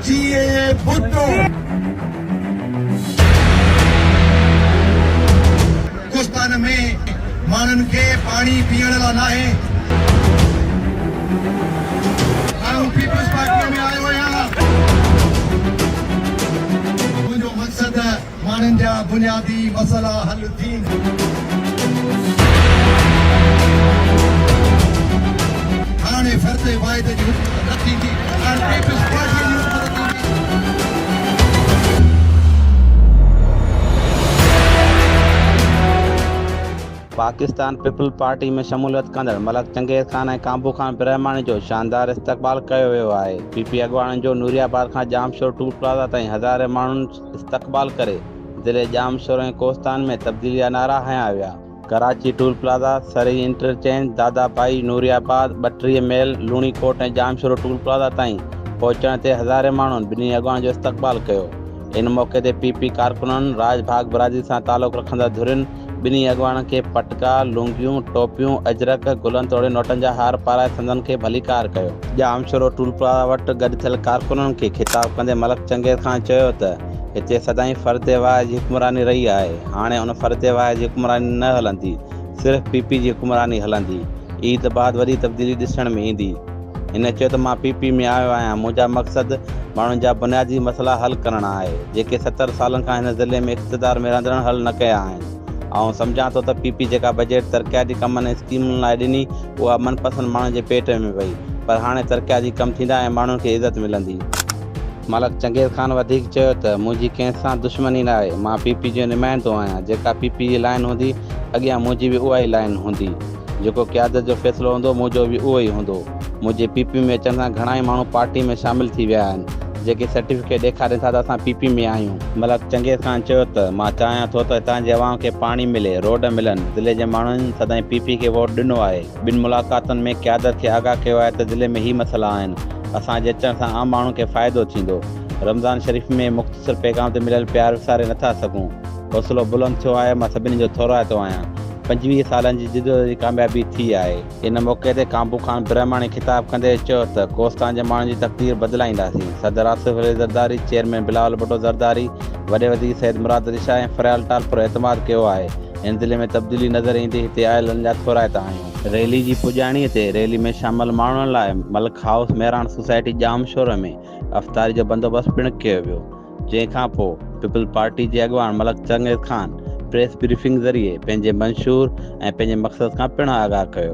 جيئي ڀٽو. ڪوستان ۾ ماڻهن کي پاڻي پيئڻ لا ناهي. آئون پيپلز پارٽيء ۾ آيو آهيان. منهنجو مقصد ماڻهن جا بنيادي مسئلا حل ٿين. هاڻي فرد واحد جي حڪومت نه ٿيندي، هاڻ پيپلز پارٽيء جي حڪومت ٿيندي. پاڪستان پيپلز پارٽي ۾ شموليت ڪندڙ ملڪ چنگيز خان ۽ ڪانڀو خان برهماڻي جو شاندار استقبال ڪيو ويو آهي. پي پي اڳواڻن جو نوري آباد کان ڄامشورو ٽول پلازا تائين هزارين ماڻهن استقبال ڪري ضلعي ڄامشورو ۽ ڪوهستان ۾ تبديلي جا نعرا هنيا ويا. Karachi toll plaza, Sarhi interchange, Dada Bhai, Nooriabad, 32 mile, Loni Kot ۽ Jamshoro toll plaza تائين پهچڻ تي هزارين ماڻهن ٻنهي اڳواڻن جو استقبال ڪيو. ان موقعي تي پي پي ڪارڪنن، راڄ ڀاڳ برادري سان تعلق رکندڙ ڌرين ٻنهي اڳواڻن کي پٽڪا، لونگيون، ٽوپيون، اجرڪ، گلن توڙي نوٽن جا هار پارائي سندن کي ڀليڪار ڪيو. ڄامشورو ٽول پلازا وٽ گڏ ٿيل ڪارڪنن کي خطاب ڪندي ملڪ چنگيز خان چيو ته هتي سدائين فرد واحد جي حڪمراني رهي آهي، هاڻي ان فرد واحد جي حڪمراني نه هلندي، صرف پي پي جي حڪمراني هلندي، عيد بعد وڏي تبديلي ڏسڻ ۾ ايندي. هن چيو ته مان پي پي ۾ آيو آهيان، منهنجا مقصد ماڻهن جا بنيادي مسئلا حل ڪرڻ آهي، جيڪي 70 سالن کان هن ضلعي ۾ اقتدار ۾ رهندڙن حل نه ڪيا آهن. آئون سمجهان ٿو ته پي پي جيڪا بجيٽ ترقياتي ڪمن ۽ اسڪيمن لاء ڏني، اها من پسند ماڻهن جي پيٽ ۾ وئي، پر هاڻي ترقياتي ڪم ٿيندا ۽ ماڻهن کي عزت ملندي. ملڪ چنگيز خان وڌيڪ چيو ته منهنجي ڪنهن سان دشمني ناهي، مان پي پي جو نمائندو آهيان، جيڪا پي پي جي لائين هوندي، اڳيان منهنجي به اها ئي لائين هوندي. جيڪو قيادت جو فيصلو هوندو منهنجو به اهو ئي هوندو. منهنجي پي پي ۾ اچڻ سان گهڻائي ماڻهو پارٽي ۾ شامل ٿي ويا آهن، جيڪي سرٽيفڪيٽ ڏيکارين ٿا ته اسان پي پي ۾ آهيون. ملڪ چنگيز خان چيو ته مان چاهيان ٿو ته هتان جي عوام کي پاڻي ملي، روڊ ملن، ضلعي جي ماڻهن سدائين پي پي کي ووٽ ڏنو آهي، ٻن ملاقاتن ۾ قيادت کي آگاهه ڪيو آهي ته ضلعي ۾ هي مسئلا آهن، اسان جي اچڻ سان عام ماڻهن کي فائدو ٿيندو. رمضان شريف ۾ مختصر پيغام تي مليل پيار وساري نٿا سگهون. حوصلو بلند ٿيو آهي، مان سڀني جو ٿورائتو آهيان. 25 سالن جي جدوجهد جي ڪاميابي ٿي آهي. ان موقعي تي ڪانڀو خان برهماڻي خطاب ڪندي چيو ته ڪوهستان جي ماڻهن جي تقدير بدلائينداسين، صدر آصف علي زرداري، چيئرمين بلاول ڀٽو زرداري، وڏي وزير سيد مراد علي شاهه ۽ فريال ٽالپر اعتماد ڪيو آهي، هن ضلعي ۾ تبديلي نظر ايندي، هتي آيلن جا ٿورائتا آهيون. ريلي جي پڄاڻي تي ريلي ۾ شامل ماڻهن لاء ملڪ هائوس مهراڻ سوسائٽي ڄامشورو ۾ افطاري جو بندوبست پڻ ڪيو ويو. جنهن کان پوء پيپلز پارٽي جي اڳواڻ ملڪ چنگيز خان پريس بريفنگ ذريعي پنهنجي منشور ۽ پنهنجي مقصد کان پڻ آگاهه ڪيو.